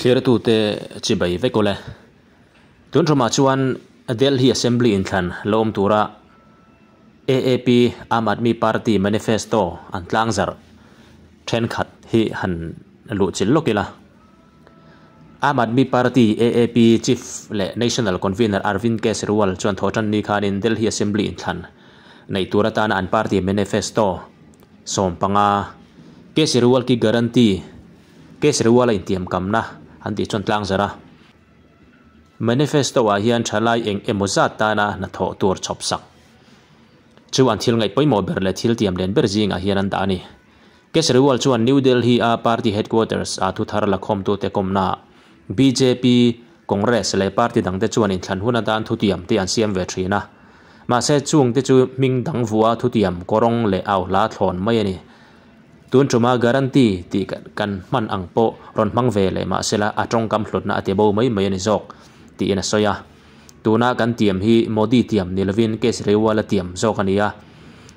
Thliartute chibai vek awle. Tun ṭumah chuan Delhi Assembly inthlan la awm tura AAP, Aam Aadmi Party, manifesto an tlangzarh ṭhenkhat hi han luhchilh lawk ila. Aam Aadmi Party, AAP, Chief leh National Convener Arvind Kejriwal chuan thawhṭanni khanin Delhi Assembly inthlan neih tur atana an party manifesto 15, Kejriwal ki Guarantee, Kejriwal a intiamkamna an tih chuan tlangzarh a. Manifesto-ah hian thalai eng emaw zat tana hnathawh tur chhawp sak chu an thil ngaih pawimawh ber leh thil tiam len ber zingah hian an dah a ni. Kejriwal chuan New Delhi-a party headquarters a thuthar lakhawmtute kawmnaah bjp, Congress leh party dangte chuan inthlan hun atan thutiam te an siam ve thin a. Mahse chungte chu hming dang vuah thutiam kawrawng leh auhla thlawn mai a ni. Tun tuma guarantee tih kan hman ang pawh rawn hmang ve leh mahsela a tawngkam hlutna a ti bo mai mai a ni zawk tiin a sawi a. Tuna kan tiam hi Modi tiam ni lovin Kejriwal-a tiam zawk a ni a.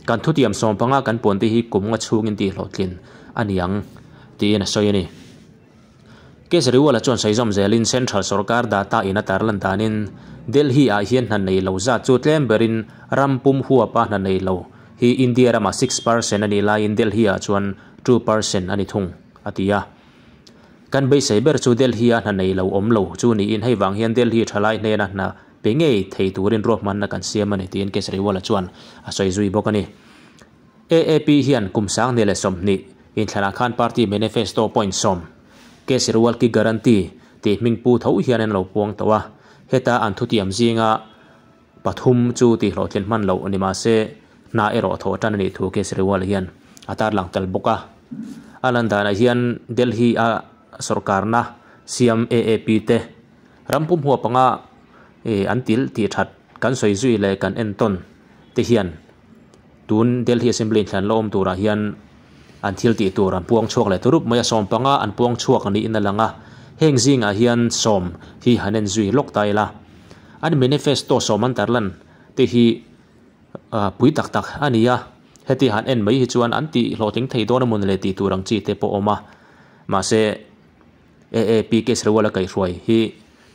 Kan thutiam 15 kan puante hi kum nga chhungin tihhlawhtlin a ni ang tiin a sawi a ni. Kejriwal-a chuan sawi zawm zelin Central sorkar data in a tarlan danin Delhi-ah hian hna nei lo zat chu tlem berin ram pum huapa hna nei lo hi India ramah 6% a nih laiin Delhi-ah chuan 2% a ni thung, a ti a. Kan beisei ber chu Delhi-a hna nei lo awm lo chu niin hei vang hian Delhi thalai hnena hna pe ngei thei turin ruahmanna kan siam a ni tiin Kejriwal-a chuan a sawi zui bawk a ni. AAP hian kum 2020 inthlanah khan party manifesto point 10, Kejriwal ki guarantee tih hming pu tho hian an lo puang tawh a, heta an thutiam zinga pathum chu tihhlawhtlin hman loh ni mah se hna erawh thawh tan a nih thu Kejriwal hian a tarlang tel bawk a. A lan danah hian Delhi-a sorkarna siam AAP te ram pum huap anga an til tih that kan sawi zui leh kan entawn te hian Tun Delhi Assembly inthlan la awm turah hian an thil tih tur an puang chhuak leh turup mai a, 15 an puang chhuak niin a lang a, heng zingah hian 10 hi han en zui lawk ta ila. An manifesto 10 an tarlan te hi pui tak tak a ni a, heti han en mai hi chuan an tih hlawhtling thei dawn emaw ni le tih tur ang chi te pawh a awm a, mahse AAP Kejriwal a kaihhruai hi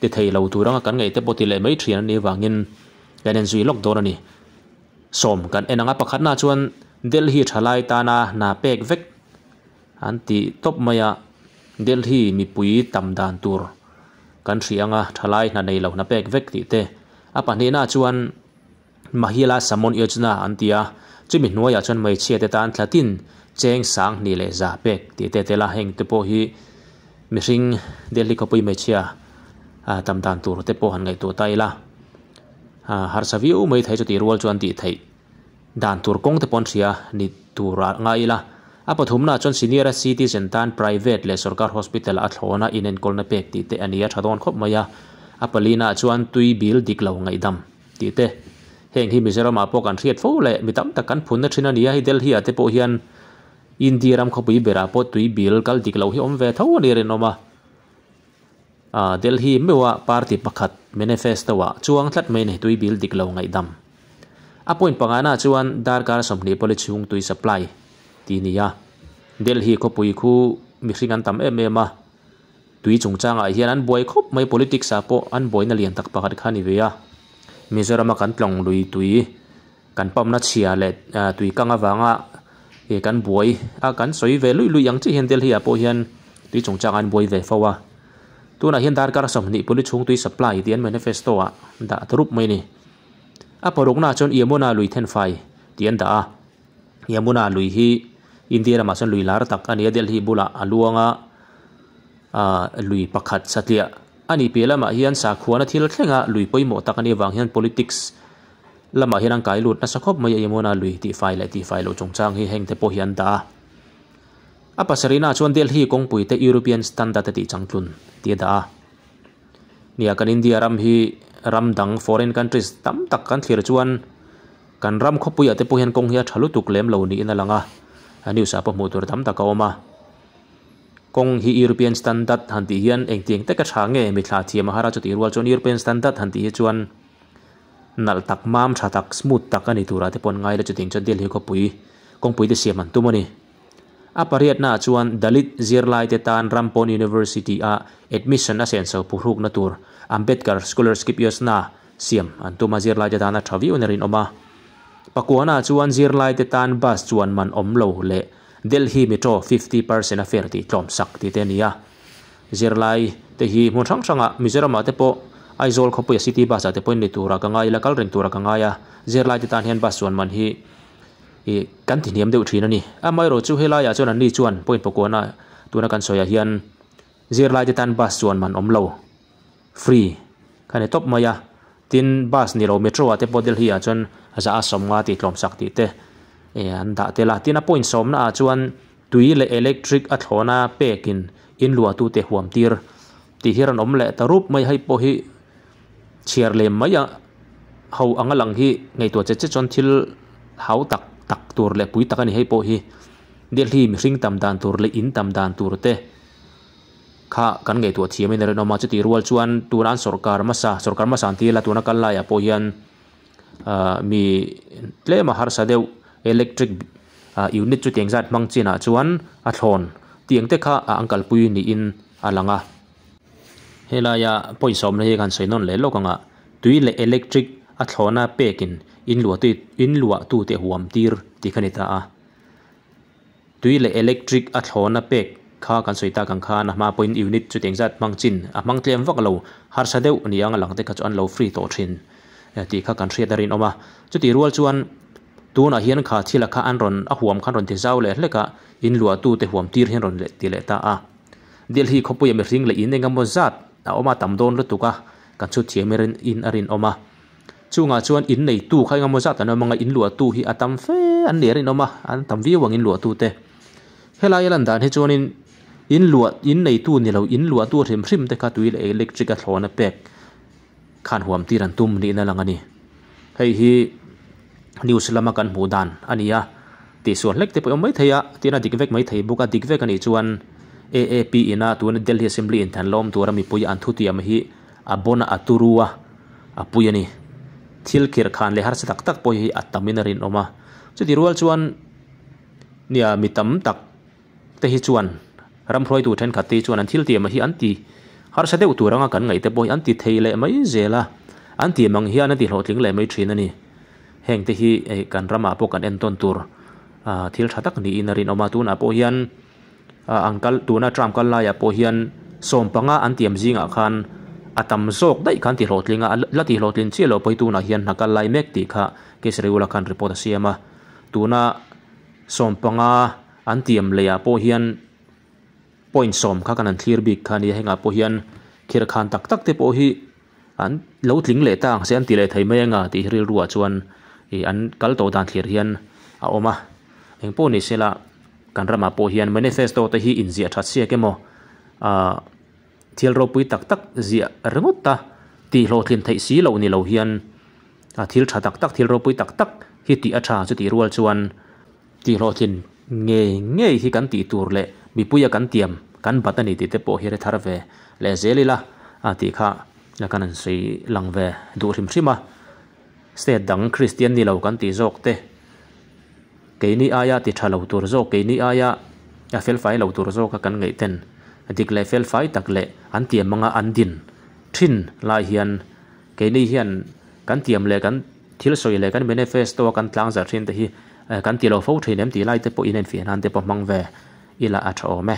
ti thei lo tur anga kan ngaih te pawh ti leh mai thin a nih avangin kan en zui lawk dawn a ni. 10 kan en ang a, pakhatna chuan Delhi thalai tana hna pek vek an ti tawp mai a, Delhi mipui tam dan tur kan hria ang a, thalai hna nei lo hna pek vek tih te. A pahnihna chuan Mahila Samon Yojana an ti a, chumi hnuaiah chuan hmeichhia te tan thlatin cheng 2100 pek tih te tel a, heng te pawh hi mihring Delhi khawpui hmeichhia tam dan tur te pawh han ngaihtuah ta ila. Harsa viau mai thei chutih rual chuan tih theih dan tur kawng te pawh an hria ni tur ah ngai ila. A pathumna ah chuan senior a citizen tan private leh sorkar hospital a thlawna inenkawlna pek tih te a ni a tha dawn khawp mai a. A palina ah chuan tui bil dik lo ngaihdam tih te. Heng hi Mizoram ah pawh kan hriat fo leh mi tam tak kan phunna thin a ni a, hei Delhi ah te pawh hian India ram khawpui berah pawh tui bil kal dik lo hi awm ve tho a ni rinawm a. Delhi meuha party pakhat manifesto ah chuang tlat mai a ni tui bil dik lo ngaihdam. A point pangana chuan darkar 20 pawli chhung tui supply tih a ni a. Delhi khawpui khu mihring an tam em em a, tui chungchangah hian an buai khawp mai politics ah pawh an buaina lian tak pakhat kha a ni ve a. Mizoram a kan tlawng lui tui kan pump na chhia leh tui kang avanga ih kan buai a kan sawi ve luih luih ang chiah hian Delhi ah pawh hian tui chungchang an buai ve fo a, tunah hian darkar 20 pali chhung tui supply tih an manifesto ah dah ta rup mai a ni. A parukna ah chuan Yamuna lui thenfai tih an dah a, Yamuna lui hi India ramah chuan lui lar tak a ni a, Delhi bulah a luang a, ah lui pakhat satliah a nih piah lamah hian sakhuana thil thlenga lui pawimawh tak a nih avang hian politics Lamah hian an kai lut nasa khawp mai a, Yamuna lui tihfai leh tihfai loh chungchang hi heng te pawh hi an dah a. A pasarihna chuan Delhi kawngpui te European standard a tih changtlun tih a dah a. Nia kan India ram hi ram dang foreign countries tam tak kan thlir chuan kan ram khawpuiah te pawh hian kawng hi a tha lutuk lem lo niin a lang a, news ah pawh hmuh tur tam tak a awm a. Kawng hi European standard han tih hian engtiang taka tha nge mithla thiam a har a, chutih rual chuan European standard han tih hi chuan Nalh tak, mam tha tak, smooth tak a ni turah te pawh an ngai la, chutiang chuan Delhi khawpui kawngpui te siam an tum a ni. A pariatnaah chuan Dalit zirlaite tan Rampon University-a admission a senso phuhrukna tur Ambedkar Scholarship Yojana siam an tum a, zirlaite tan a tha viau in a rinawm a. Pakuana chuan zirlaite tan bus chuan man awm lo leh Delhi Metro 50% a fare tih tlawmsak tih te a ni a. Zirlai te hi hmun hrang hrangah Mizoramah te pawh Aizawl khawpuia city bus ah te pawhin ni tura ka ngai ila kal reng tura ka ngai a, zirlaite tan hian bus chuan man hi ih kan ti hniam deuh thin a ni. Amaherawh chu helaiah chuan anni chuan point pakuana tuna kan sawiah hian zirlaite tan bus chuan man awm lo free kha ni tawp mai a, tin bus ni lo metro ah te pawh Delhi ah chuan za a sawmnga tih tlawmsak tih te eh an dah tel a, tin a point sawmna ah chuan tui leh electric a thlawna pekin in luahtute huam tir tih hi rawn awm leh ta rup mai hei pawh hi chhiar lem mai a ho anga lang hi ngaihtuah che che chuan thil hau tak tak tur leh pui tak a ni hei pawh hi Delhi mihring tam dan tur leh in tam dan tur te kha kan ngaihtuah thiam in a rinawm a chutih rual chuan tuna an sawrkar hmasa sawrkar hmasa an ti ila tuna kal laiah pawh hian ah mi tlem a harsa deuh electric ah unit chu tiang zat hmang chinah chuan a thlawn tiang te kha a an kalpui niin a lang a. Helaia pawisa awmna hi kan sawi nawn leh lawk ang a, tui leh electric a thlawna pekin in luah tui in luah tute huam tir tih kha a ni ta a. Tui leh electric a thlawna pek kha kan sawi tak ang khan a hma pawhin unit chu tiang zat hmang chin a hmang tlem vak lo harsa deuh ni ang a lang te kha chu an lo free tawh thin tih kha kan hriat a rinawm a. Chutih rual chuan tunah hian kha thila kha an rawn a huam khan rawn ti zau leh hlek a, in luah tute huam tir hian rawn leh ti leh ta a. Delhi khawpuia mihring leh in engemaw zat a awm a tam dawn lutuk a, kan chhut thiam in a rinawm a. Chungah chuan in neitu kha engemaw zat an awm anga in luahtu hi a tam fe an ni a rinawm a, an tam viau ang in luahtu te. Helai a lan dan hi chuanin in luah in neitu ni lo in luahtu hrim hrim te kha tui leh electric a thlawn a pek khan huam tir an tum niin a lang a ni. Hei hi news lama kan hmuh dan a ni a, tihsual hlek te pawh i awm maithei a, tin a dik vek maithei bawk a, dik vek a nih chuan AAP ina tuna Delhi Assembly inthan lawm tura mipui an thutiam hi a bona a turu a, a pui a ni. Thil khirh khan leh harsa tak tak pawh hi a tamin a rinawm a. Chuti rual chuan nia mi tam tak te hi chuan ram hruaitu thenkhat te hi chuan an thil tiam hi an ti harsa deuh tur anga kan ngaih te pawh hi an ti thei leh mai zel a, an tiam ang hian an ti hlawhtling leh mai thin a ni. Heng te hi kan ramah pawh kan entawn tur thil tha tak niin a rinawm a, tunah pawh hian An kal tuna tram kal laiah pawh hian sawmpanga an tiam zingah khan a tam zawk daih khan tihlawhtling a, la tihlawhtlin chiah loh pawh hi tunah hian hna kal lai mek tih kha Kesariula khan report a siam a. Tuna sawmpanga an tiam leiah pawh hian point sawm kha kan han thlir bik kha a nia, hengah pawh hian khirhkhan tak tak te pawh hi an lo tling leh ta ang se an ti leh thei mai anga tih hi rilruah chuan ih an kal tawh dan thlir hian a awm a. Engpawh ni sela kan ramah pawh hian manifesto te hi inziah that siak emaw ah thil ropui tak tak ziah ringawt a tih hlawhtlin theih si loh ni lo hian a thil tha tak tak thil ropui tak tak hi tih a tha chutih rual chuan tih hlawhtlin ngei ngei hi kan tih tur leh mipuia kan tiam kan bat a ni tih te pawh hi hre thar ve leh zel ila a tih kha kan han sawi lang ve duh hrim hrim a state dang Kristian ni lo kan tih zawk te. Keini aia ti tha lo tur zawk, keini aia a felfai lo tur zawka kan ngaih ten dik leh felfai tak leh an tiam anga an din thin lai hian keini hian kan tiam leh kan thil sawi leh kan manifesto a kan tlang zarh thin te hi kan ti lo fo thin em tih lai te pawh inenfiah nan te pawh hmang ve ila a tha awm e.